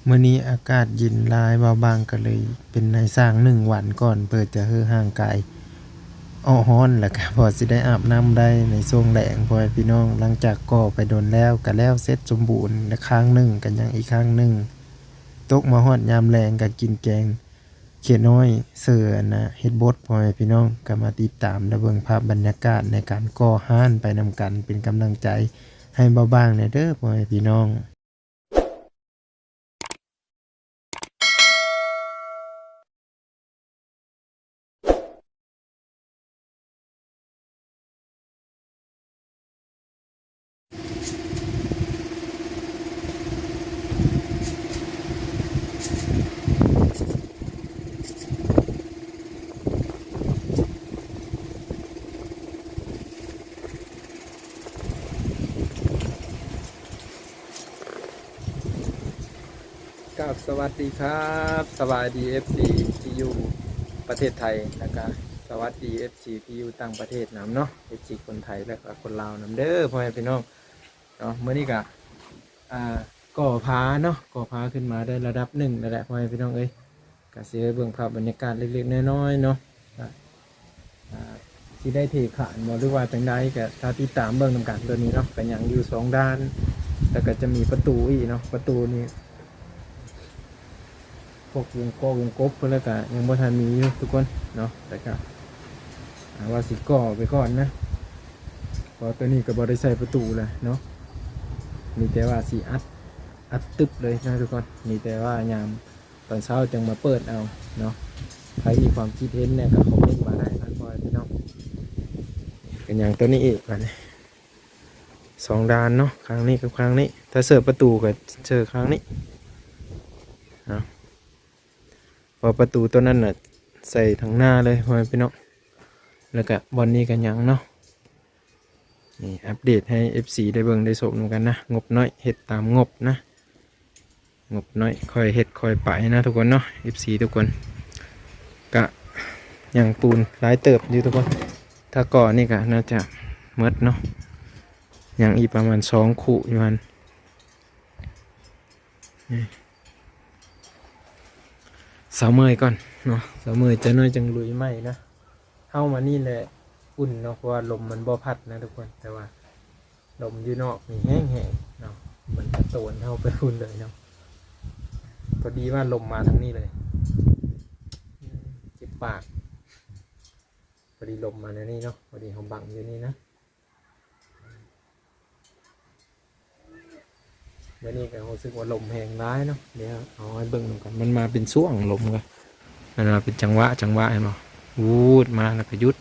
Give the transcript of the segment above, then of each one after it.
ມື້ນີ້ອາກາດເຢັນຫຼາຍ ບ່າວບາງກໍເລີຍເປັນນາຍຊ່າງໜຶ່ງວັນກ່ອນ ເພື່ອຈະໃຫ້ຮ່າງກາຍອ້ອຮ້ອນ ແລ້ວກໍພໍຊິໄດ້ອາບນ້ຳໄດ້ໃນຊ່ວງແລງ ພໍ່ແມ່ພີ່ນ້ອງ. ຫຼັງຈາກກໍ່ໄປດົນແລ້ວ ກໍແລ້ວເສັດສົມບູນແລ້ວຂ້າງໜຶ່ງ ກໍຍັງອີກຂ້າງໜຶ່ງ. ຕົກມາຮອດຍາມແລງກໍກິນແກງເຂດນ້ອຍເສີອັນນະ ເຮັດບົດ ພໍ່ແມ່ພີ່ນ້ອງ. ກໍມາຕິດຕາມ ແລະ ເບິ່ງພາບບັນຍາກາດໃນການກໍ່ຮ້ານໄປນຳກັນ ເປັນກຳລັງໃຈໃຫ້ບ່າວບາງແດ່ເດີ ພໍ່ແມ່ພີ່ນ້ອງ. ກາບສະຫວັດດີຄັບ ສະບາຍດີ ເອັຟຊີ ທີ່ຢູ່ປະເທດໄທ ແລ້ວກະສະຫວັດດີ ເອັຟຊີ ທີ່ຢູ່ຕ່າງປະເທດນຳເນາະ ເອັຟຊີ ຄົນໄທ ແລ້ວກະຄົນລາວນຳເດີ ພໍ່ແມ່ພີ່ນ້ອງເນາະ. ມື້ນີ້ກະ ອ່າ ກໍ່ຜາເນາະ ກໍ່ຜາຂຶ້ນມາໄດ້ລະດັບໜຶ່ງແລ້ວແຫຼະ ພໍ່ແມ່ພີ່ນ້ອງເອີຍ. ກະຊິໃຫ້ເບິ່ງພາບບັນຍາກາດເລັກໆນ້ອຍໆເນາະ ກະ ອ່າ ຊິໄດ້ເທຂານບໍ່ ຫຼືວ່າຈັ່ງໃດ ກະຖ້າຕິດຕາມເບິ່ງນຳກັນ. ໂຕນີ້ເນາະ ກະຍັງຢູ່ສອງດ້ານ ແລ້ວກະຈະມີປະຕູອີກເນາະ ປະຕູນີ້ ພວກວົງກໍວົງກົບເພິ່ນ ແລ້ວກະຍັງບໍ່ທັນມີຢູ່ທຸກຄົນເນາະ. ແລ້ວກະ ອ່າ ວ່າຊິກໍ່ໄປກ່ອນນະ ເພາະວ່າໂຕນີ້ກະບໍ່ໄດ້ໃສ່ປະຕູແລ້ວເນາະ ມີແຕ່ວ່າຊິອັດ ອັດຕຶບເລີຍນະທຸກຄົນ. ມີແຕ່ວ່າຍາມ ຕອນເຊົ້າຈັ່ງມາເປີດເອົາເນາະ. ໃຜມີຄວາມຄິດເຫັນແດ່ກໍຄອມເມັນມາໄດ້ນະ ພໍ່ແມ່ພີ່ນ້ອງ. ກໍຍັງໂຕນີ້ອີກບາດນີ້ ສອງດ້ານເນາະ ຂ້າງນີ້ກັບຂ້າງນີ້. ຖ້າເສີບປະຕູກໍເສີບຂ້າງນີ້ເນາະ ເພາະປະຕູໂຕນັ້ນນະໃສ່ທາງໜ້າເລີຍ ພໍ່ແມ່ພີ່ນ້ອງ. ແລ້ວກະບ່ອນນີ້ກໍຍັງເນາະ. ນີ້ອັບເດດໃຫ້ ເອັຟຊີ ໄດ້ເບິ່ງໄດ້ຊົມນຳກັນນະ. ງົບນ້ອຍເຮັດຕາມງົບນະ ງົບນ້ອຍຄ່ອຍເຮັດຄ່ອຍໄປນະທຸກຄົນເນາະ ເອັຟຊີ ທຸກຄົນ. ກະຍັງປູນຫຼາຍເຕີບຢູ່ທຸກຄົນ. ຖ້າກໍ່ນີ້ກະໜ້າຈະໝົດເນາະ ຍັງອີກປະມານສອງຄູ່ຢູ່ຫັ້ນ. ນີ້ ເຊົາເມື່ອຍກ່ອນເນາະ ເຊົາເມື່ອຍຈັກໜ້ອຍຈັ່ງລຸຍໃໝ່ນະ. ເຮົາມານີ້ແຫຼະອຸ່ນເນາະ ເພາະວ່າລົມມັນບໍ່ພັດນະທຸກຄົນ. ແຕ່ວ່າລົມຢູ່ນອກນີ້ແຮງໆເນາະ ມັນກະໂຕນເຮົາໄປພຸ້ນເລີຍເນາະ. ພໍດີວ່າລົມມາທາງນີ້ເລີຍ ເຈັບປາກ. ພໍດີລົມມາແນວນີ້ເນາະ ພໍດີເຮົາບັງຢູ່ນີ້ນະ. ມື້ນີ້ກໍຮູ້ສຶກວ່າລົມແຮງຫຼາຍເນາະ. ດຽວເຮົາໃຫ້ເບິ່ງນຳກັນ ມັນມາເປັນຊ່ວງລົມ ກໍມັນມາເປັນຈັງຫວະ ຈັງຫວະ ເຫັນບໍ່? ວູດມາແລ້ວກໍຢຸດ.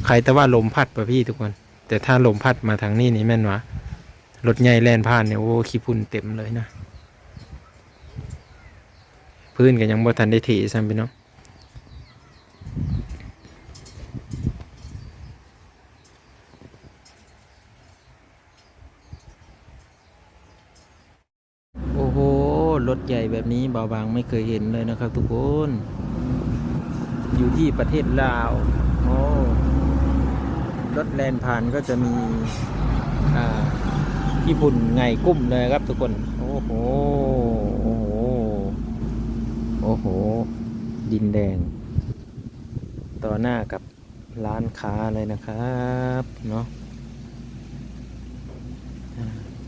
ໃຄແຕ່ວ່າລົມພັດປະພີ້ທຸກຄົນ ແຕ່ຖ້າລົມພັດມາທາງນີ້ນີ້ແມ່ນວ່າລົດໃຫຍ່ແລ່ນຜ່ານນີ້ ໂອ້ ຂີ້ຝຸ່ນເຕັມເລີຍນະ. ພື້ນກໍຍັງບໍ່ທັນໄດ້ເທຊ້ຳພີ່ນ້ອງ. ໂອ້ໂຫ ລົດໃຫຍ່ແບບນີ້ບ່າວບາງໄມ່ເຄີຍເຫັນເລີຍນະຄັບທຸກຄົນ. ຢູ່ທີ່ປະເທດລາວ ໂອ້ ລົດແລ່ນຜ່ານກໍຈະມີ ອ່າ ຂີ້ຝຸ່ນໄຫງ່ກຸ້ມເລີຍຄັບທຸກຄົນ. ໂອ້ໂຫ ໂອ້ໂຫ ໂອ້ໂຫ ດິນແດງຕໍ່ໜ້າກັບ ຮ້ານຄ້າເລີຍນະຄັບເນາະ.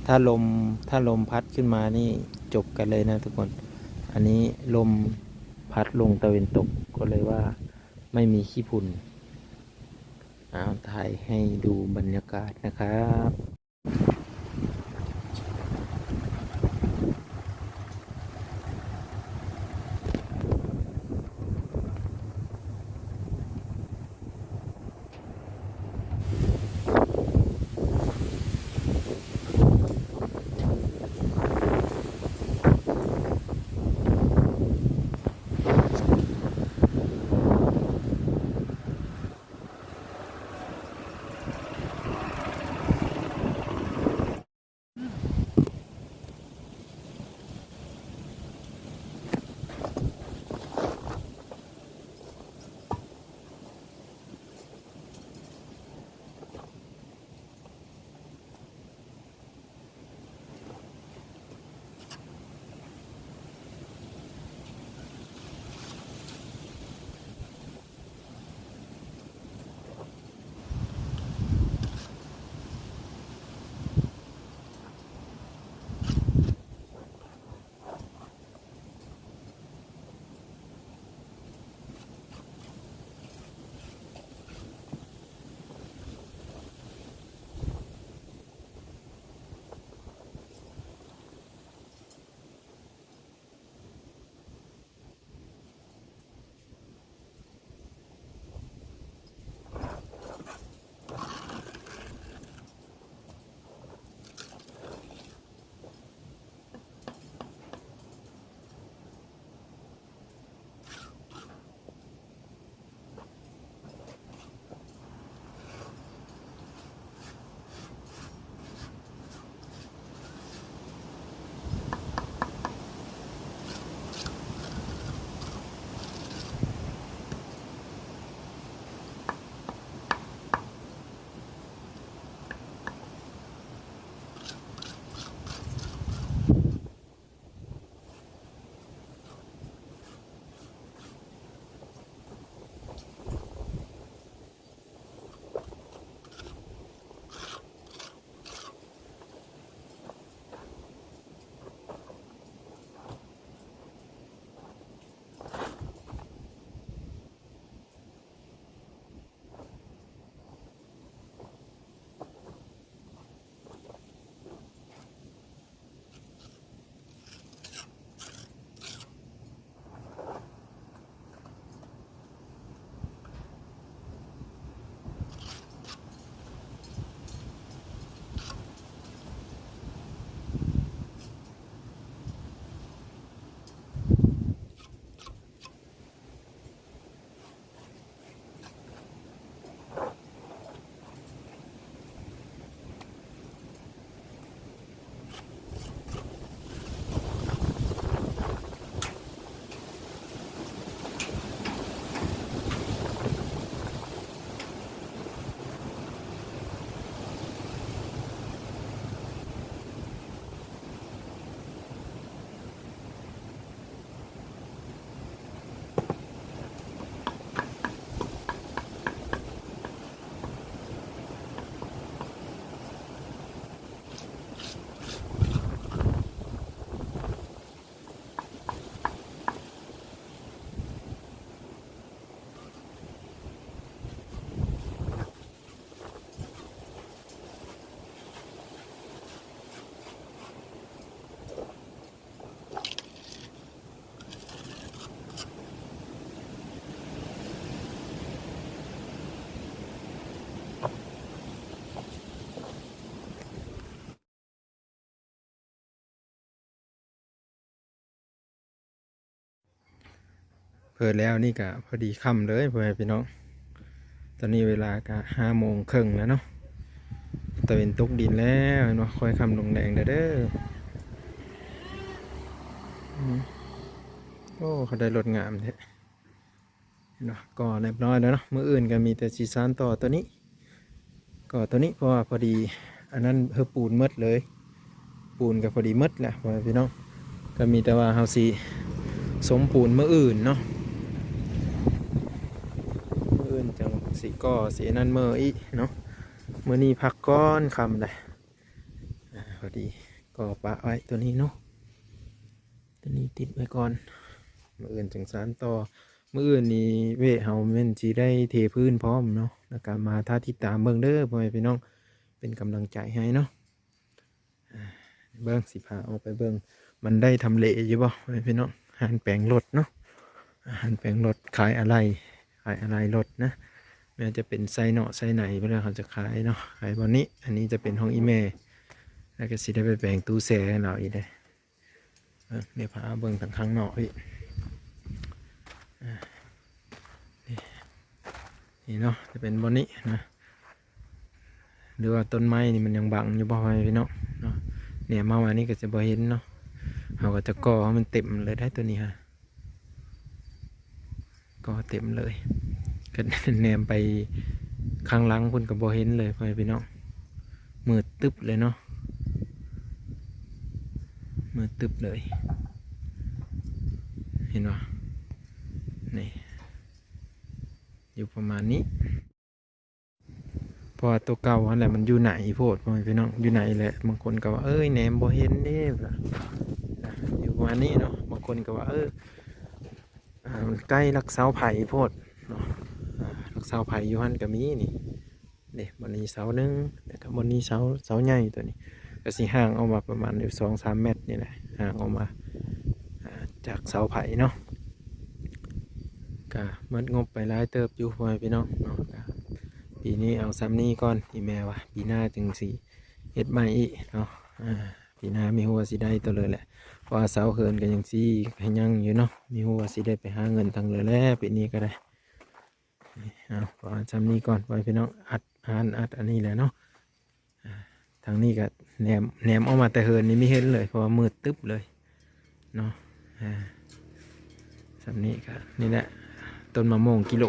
ຖ້າລົມ ຖ້າລົມພັດຂຶ້ນມານີ້ຈົບກັນເລີຍນະທຸກຄົນ. ອັນນີ້ລົມພັດລົງຕາເວັນຕົກ ກໍເລີຍວ່າໄມ່ມີຂີ້ຝຸ່ນ. ອ້າວ ຖ່າຍໃຫ້ດູບັນຍາກາດນະຄັບ. ໂ ປີດແລ້ວນີ້ກະພໍດີຄ່ຳເລີຍ ພໍ່ແມ່ພີ່ນ້ອງ. ຕອນນີ້ເວລາກະຫ້າໂມງເຄິ່ງແລ້ວເນາະ, ຕາເວັນຕົກດິນແລ້ວເນາະ, ຄ່ອຍຄ່ຳລົງແລງແລ້ວເດີ. ອືມ ໂອ້ ເຂົາໄດ້ລົດງາມແທ້ເນາະ. ກໍຮຽບຮ້ອຍແລ້ວເນາະ, ມື້ອື່ນກໍມີແຕ່ຊິສານຕໍ່ຕົວນີ້ ກໍຕົວນີ້ ເພາະວ່າພໍດີອັນນັ້ນເຮີປູນໝົດເລີຍ, ປູນກໍພໍດີໝົດແຫຼະ ພໍ່ແມ່ພີ່ນ້ອງ. ກໍມີແຕ່ວ່າເຮົາຊິສົມປູນມື້ອື່ນເນາະ, ມື້ອື່ນຈັ່ງຊິກໍ່ຊິອັນນັ້ນເມີອີກເນາະ. ມື້ນີ້ພັກກ່ອນ ຄ່ຳແລ້ວ ອາ ພໍດີກໍປະໄວ້ຕົວນີ້ເນາະ. ຕົວນີ້ຕິດໄວ້ກ່ອນ, ມື້ອື່ນຈຶ່ງສານຕໍ່. ມື້ອື່ນນີ້ເວເຮົາແມ່ນຊິໄດ້ເທພື້ນພ້ອມເນາະ, ແລ້ວກະມາຖ້າຕິດຕາມເບິ່ງເດີ ພໍ່ແມ່ພີ່ນ້ອງ, ເປັນກຳລັງໃຈໃຫ້ເນາະ. ອາ ເບິ່ງ ຊິພາອອກໄປເບິ່ງ ມັນໄດ້ທຳເລຢູ່ບໍ່ ພໍ່ແມ່ພີ່ນ້ອງ? ຮ້ານແປງລົດເນາະ, ຮ້ານແປງລົດ ຂາຍອາໄຫຼ່ ຂາຍອາໄຫຼ່ລົດນະ, ແມ່ນຈະເປັນໄຊເນາະໄຊໄນພຸ້ນແຫຼະ ເຂົາຈະຂາຍເນາະ, ຂາຍບ່ອນນີ້. ອັນນີ້ຈະເປັນຫ້ອງອີ່ແມ່ ແລ້ວກໍຊິໄດ້ໄປແປງຕູ້ແຊ່ໃຫ້ລາວອີກເດ້. ເອີ ດຽວພາເບິ່ງທາງຂ້າງນອກພີ້ ອາ ນີ້ ນີ້ເນາະ, ຈະເປັນບ່ອນນີ້ນະ. ຫຼືວ່າຕົ້ນໄມ້ນີ້ມັນຍັງບັງຢູ່ບໍ່ ພໍ່ແມ່ພີ່ນ້ອງເນາະ? ແນມມາວ່ານີ້ກໍຈະບໍ່ເຫັນເນາະ, ເຮົາກໍຈະກໍ່ໃຫ້ມັນເຕັມເລີຍໄດ໋ຕົວນີ້ຮະ. ກໍເຕັມເລີຍ, ກໍແນມໄປຂ້າງຫຼັງພຸ້ນກໍບໍ່ເຫັນເລີຍ ພໍ່ແມ່ພີ່ນ້ອງ, ມືດຕຶບເລີຍເນາະ, ມືດຕຶບເລີຍ ເຫັນບໍ່? ນີ້ ຢູ່ປະມານນີ້. ເພາະວ່າຕົວເກົ່າຫັ້ນແຫຼະ ມັນຢູ່ໃນໂພດ ພໍ່ແມ່ພີ່ນ້ອງ, ຢູ່ໃນແຫຼະ. ບາງຄົນກໍວ່າ ເອີຍ ແນມບໍ່ເຫັນເດ້ ວ່າ ຢູ່ປະມານນີ້ເນາະ. ບາງຄົນກໍວ່າ ເອີ ອາ ມັນໃກ້ຫຼັກເສົາໄຟໂພດເນາະ, ອາ ຫຼັກເສົາໄຟຢູ່ຫັ້ນກໍມີນີ້ ເດ້ ບ່ອນນີ້ເສົາໜຶ່ງ ແລ້ວກໍບ່ອນນີ້ເສົາ ເສົາໃຫຍ່ຕົວນີ້ ກໍຊິຫ່າງອອກມາປະມານຢູ່ສອງສາມແມັດນີ້ແຫຼະ ຫ່າງອອກມາ ອາ ຈາກເສົາໄຟເນາະ. ກະໝົດງົບໄປຫຼາຍເຕີບຢູ່ ພໍ່ແມ່ພີ່ນ້ອງເນາະ. ກະປີນີ້ເອົາສ່ຳນີ້ກ່ອນ ອີ່ແມ່ວ່າ ປີໜ້າຈຶ່ງຊິເຮັດໃໝ່ອີກເນາະ. ອາ ປີໜ້າມີຮູ້ວ່າຊິໄດ້ຕົວໃດແຫຼະ ເພາະວ່າເສົາເຮືອນກໍຍັງຊິຂະຍັງຢູ່ເນາະ, ມີຮູ້ວ່າຊິໄດ້ໄປຫາເງິນທາງໃດແຫຼະ ປີນີ້ກໍໄດ້. ເອົາ ປະມານສ່ຳນີ້ກ່ອນ ພໍ່ແມ່ພີ່ນ້ອງ, ອັດ ອ່ານ ອັດອັນນີ້ແຫຼະເນາະ. ອາ ທາງນີ້ກໍແນມ ແນມອອກມາແຕ່ເຮືອນນີ້ມີເຫັນເລີຍ ເພາະວ່າມືດຕຶບເລີຍເນາະ. ອາ ສ່ຳນີ້ກໍນີ້ແຫຼະ ຕົ້ນມະມ່ວງກິໂລ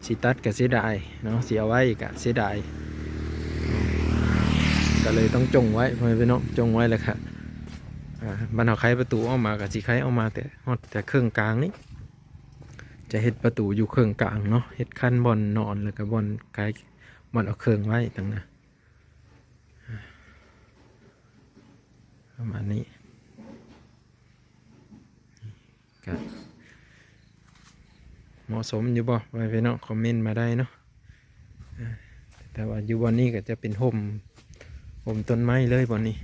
ຊິຕັດກໍເສຍດາຍເນາະ, ຊິເອົາໄວ້ກໍເສຍດາຍ ກໍເລີຍຕ້ອງຈົ່ງໄວ້ ພໍ່ແມ່ພີ່ນ້ອງ, ຈົ່ງໄວ້. ແລ້ວກໍ ອາ ບາດເຮົາໄຂປະຕູອອກມາ ກໍຊິໄຂອອກມາແຕ່ ຮອດແຕ່ເຄິ່ງກາງນີ້ ຈະເຮັດປະຕູຢູ່ເຄິ່ງກາງເນາະ, ເຮັດຄັນບ່ອນນອນ ແລ້ວກໍບ່ອນໄຂ ບ່ອນເອົາເຄື່ອງໄວ້ຕ່າງໜ້າ ປະມານນີ້. ກະເໝາະສົມຢູ່ບໍ່ ພໍ່ແມ່ພີ່ນ້ອງ? ຄອມເມັນມາໄດ້ເນາະ. ແຕ່ວ່າຢູ່ບ່ອນນີ້ກໍຈະເປັນຮົ່ມ ຮົ່ມຕົ້ນໄມ້ເລີຍບ່ອນນີ້.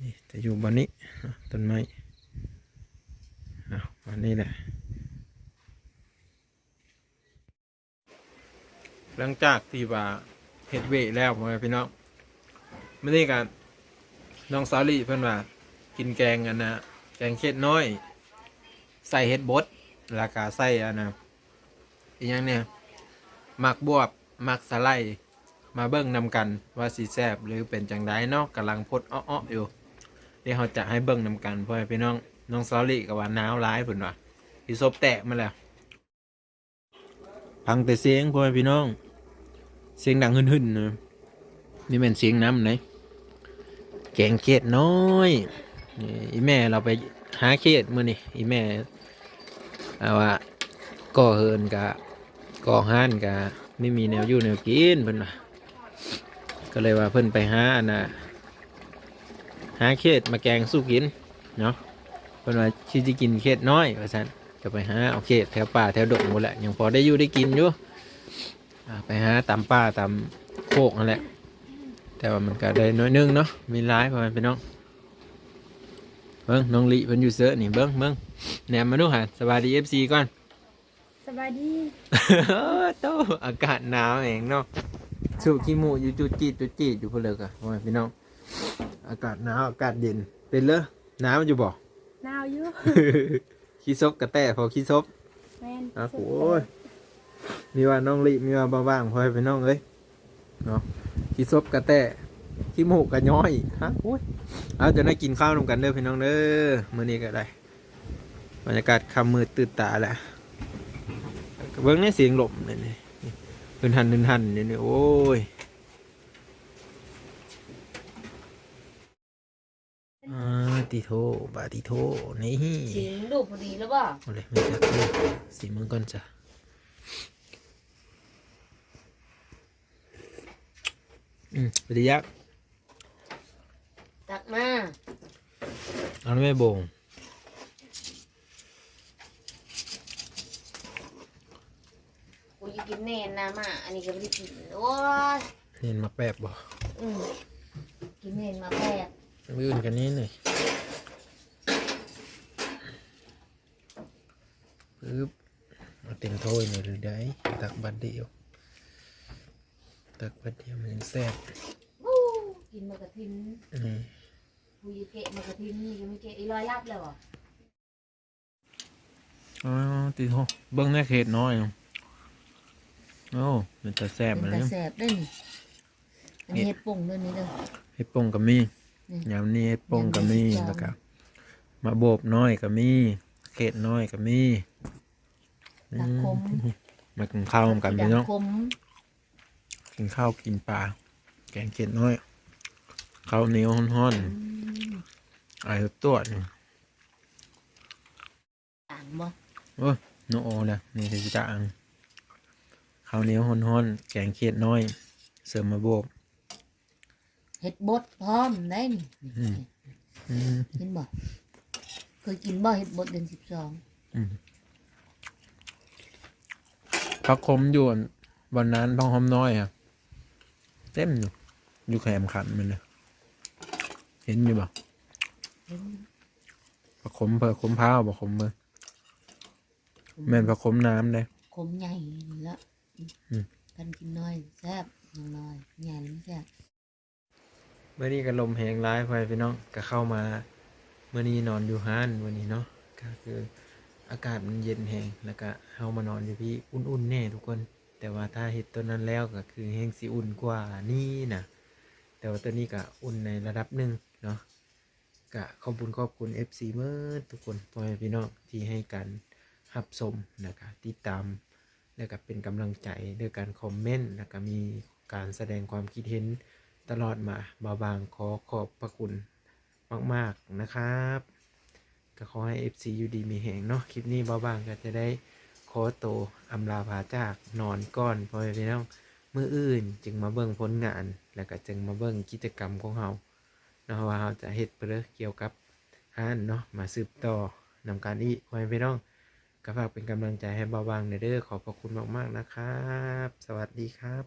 ນີ້ຈະຢູ່ບ່ອນນີ້ເນາະ ຕົ້ນໄມ້. ເອົາ ປະມານນີ້ແຫຼະ. ຫຼັງຈາກທີ່ວ່າເຮັດເວະແລ້ວ ພໍ່ແມ່ພີ່ນ້ອງ, ມື້ນີ້ກໍນ້ອງສາວລີເພິ່ນວ່າກິນແກງອັນນ່າ ແກງເຂດນ້ອຍ ໃສ່ເຫັດບົດ ແລ້ວກໍໃສ່ອັນນ່າ ອີຫຍັງແດ່ ໝາກບວບ ໝາກສະໄລ, ມາເບິ່ງນຳກັນວ່າຊິແຊບຫຼືເປັນຈັ່ງໃດເນາະ. ກຳລັງຟົດເອາະໆຢູ່, ດຽວເຮົາຈະໃຫ້ເບິ່ງນຳກັນ ພໍ່ແມ່ພີ່ນ້ອງ. ນ້ອງສາວລີກໍວ່າໜາວຫຼາຍ ເພິ່ນວ່າຊິສົບແຕກມາແລ້ວ. ຟັງແຕ່ສຽງ ພໍ່ແມ່ພີ່ນ້ອງ, ສຽງດັງຫຶ່ນໆນະ, ນີ້ແມ່ນສຽງນ້ຳໃດ໋. ແກງເຂດນ້ອຍ ອີ່ແມ່ລາວໄປຫາເຂດມື້ນີ້, ອີ່ແມ່ລາວວ່າກໍ່ເຮືອນກະ ກໍ່ຮ້ານກະ ໄມ່ມີແນວຢູ່ແນວກິນ ເພິ່ນວ່າ. ກໍເລີຍວ່າເພິ່ນໄປຫາອັນນ່າ ຫາເຂດມາແກງສູ່ກິນເນາະ, ເພິ່ນວ່າຊິ ຊິກິນເຂດນ້ອຍວ່າຊັ້ນ. ກໍໄປຫາເອົາເຂດແຖວປ່າແຖວດົງພຸ້ນແຫຼະ, ຍັງພໍໄດ້ຢູ່ໄດ້ກິນຢູ່. ອ່າ ໄປຫາຕາມປ່າຕາມໂຄກຫັ້ນແຫຼະ, ແຕ່ວ່າມັນກໍໄດ້ໜ້ອຍໜຶ່ງເນາະ, ມີຫຼາຍ ພໍ່ແມ່ພີ່ນ້ອງ. ເບິ່ງ ນ້ອງລິເພິ່ນຢູ່ເຊີນີ້, ເບິ່ງ ເບິ່ງ ແນມມາດູຫັ້ນ. ສະບາຍດີ ເອັຟຊີ ກ່ອນ. ສະບາຍດີ. ໂຕ ອາກາດໜາວແຮງເນາະ, ສູດຂີ້ມູ້ຢູ່ຈູດຈີດ ຈູດຈີດຢູ່ພຸ້ນເລີຍກະ ພໍ່ແມ່ພີ່ນ້ອງ. ອາກາດໜາວ ອາກາດເຢັນ ເປັນເລີ ໜາວຢູ່ບໍ່? ໜາວຢູ່. ຂີ້ສົບກະແຕ້ ພໍຂີ້ສົບ ແມ່ນ ອ່ະ ໂອ້ຍ ມີວ່ານ້ອງລິ ມີວ່າບໍ່ວ່າງ ພໍ່ແມ່ພີ່ນ້ອງເອີຍ ເນາະ ຂີ້ສົບກະແຕ້ ຂີ້ມູກກະຍ້ອຍ ຮະ ໂອ້ຍ ເອົາ ຈະໄດ້ກິນເຂົ້ານຳກັນເດີພີ່ນ້ອງເດີ ມື້ນີ້ກະໄດ້ ບັນຍາກາດຄ່ຳມືດຕື່ນຕາແລ້ວ ເບິ່ງໃນສຽງລົມນີ້ ເຮືອນຫັ້ນເຮືອນຫັ້ນຢູ່ນີ້ ໂອ້ຍ. ອາ ຕິໂທ ບາດຕິໂທ ນີ້ ຊີມດູພໍດີແລ້ວບໍ່? ເອົາເລີຍ ແມ່ນຈັກ ຊີມເບິ່ງກ່ອນຈ້ະ ອືມ ພໍດີຍະ ຕັກມາ ເອົາແມ່ໂບງ. ກູຢາກກິນແໜ້ນນາມາ ອັນນີ້ກະບໍ່ໄດ້ກິນ ໂອ້ຍ ແໜ້ນໝາກແປບບໍ່? ອືມ ກິນແໜ້ນໝາກແປບ ມື້ອື່ນກະນີ້ນີ້ ປຶບ ເອົາເຕັມຖ້ວຍນີ້ເລີຍໄດ໋ ຕັກບາດດຽວ ຕັກບາດດຽວມັນແຊບ ໂອ້ ກິນໝາກກະທິນ ອືມ ຜູ້ຢາກແກະໝາກກະທິນນີ້ກະມີແກະ ອີລອຍລັບແລ້ວບໍ່? ອໍ ຕິໂທ ເບິ່ງແນ່ເຂດນ້ອຍ ໂອ້ ເປັນຕາແຊບ ເປັນຕາແຊບເດ້ນີ້ ອັນນີ້ເຫັດ ເຫັດປົງເດີນີ້ເດີ ເຫັດປົງກະມີ ນີ້ ຍາມນີ້ເຫັດປົງກະມີ ແລ້ວກະໝາກໂບບນ້ອຍກະມີ ເຂດນ້ອຍກະມີ ຜັກຂົມ ອືມ ມາກິນເຂົ້ານຳກັນພີ່ນ້ອງ ຜັກຂົມ ກິນເຂົ້າກິນປາ ແກງເຂດນ້ອຍ ເຂົ້າໜຽວຮ້ອນໆ ອືມ ອາຍຕວດ ຕ່າງບໍ່? ໂອ້ຍ ໂນໂອລະ ນີ້ກະຊິຕ່າງ ເຂົ້າໜຽວຮ້ອນໆ ແກງເຂດນ້ອຍ ເສີມໝາກໂບບ ເຫັດບົດພ້ອມໄດ໋ນີ້ ອືມ ອືມ ເຫັນບໍ່? ເຄີຍກິນບໍ່ ເຫັດບົດເດືອນສິບສອງ? ອືມ ຜັກຂົມຢູ່ອັນ ບ່ອນນານ ຜັກຫອມນ້ອຍ ເຕັມຢູ່ ຢູ່ແຄມຂັນມັນນະ ເຫັນຢູ່ບໍ່? ເຫັນ ຜັກຂົມເພີ ຂົມພ້າວບໍ່ ຂົມເພີ ຂົມ ແມ່ນຜັກຂົມໜາມເດ້ ຂົມໃຫຍ່ນີ້ລະ ອືມ ອືມ ຄັນກິນນ້ອຍແຊບ ນ້ອຍ ໃຫຍ່ແຊບ. ມື້ນີ້ກະລົມແຮງຫຼາຍ ພໍ່ແມ່ພີ່ນ້ອງ ກະເຂົ້າມາ ມື້ນີ້ນອນຢູ່ຮ້ານມື້ນີ້ເນາະ ກະຄືອາກາດມັນເຢັນແຮງ ແລ້ວກະເຮົາມານອນຢູ່ພີ້ ອຸ່ນໆແນ່ທຸກຄົນ ແຕ່ວ່າຖ້າເຮັດໂຕນັ້ນແລ້ວກະຄືແຮງຊິອຸ່ນກວ່ານີ້ນະ ແຕ່ວ່າໂຕນີ້ກະອຸ່ນໃນລະດັບໜຶ່ງເນາະ. ກະຂອບບຸນຂອບຄຸນເອັຟຊີໝົດທຸກຄົນ ພໍ່ແມ່ພີ່ນ້ອງທີ່ໃຫ້ການຮັບຊົມ ແລ້ວກະຕິດຕາມ ແລ້ວກະເປັນກຳລັງໃຈ ດ້ວຍການຄອມເມັນ ແລ້ວກະມີການສະແດງຄວາມຄິດເຫັນຕະຫຼອດມາ. ບ່າວບາງຂໍຂອບພະຄຸນມາກໆນະຄັບ. ກະຂໍໃຫ້ເອັຟຊີຢູ່ດີມີແຮງເນາະ. ຄລິບນີ້ບ່າວບາງກະຈະໄດ້ຂໍໂຕອຳລາພາຈາກນອນກ່ອນ ພໍ່ແມ່ພີ່ນ້ອງ. ມື້ອື່ນຈຶ່ງມາເບິ່ງຜົນງານ ແລ້ວກະຈຶ່ງມາເບິ່ງກິດຈະກຳຂອງເຮົາ ເນາະ ວ່າເຮົາຈະເຮັດໄປເລີຍກ່ຽວກັບຮ້ານເນາະ ມາສືບຕໍ່ນຳກັນອີກ ພໍ່ແມ່ພີ່ນ້ອງ. ກະຝາກເປັນກຳລັງໃຈໃຫ້ບ່າວບາງແດ່ເດີ. ຂອບພະຄຸນມາກໆນະຄັບ. ສະຫວັດດີຄັບ.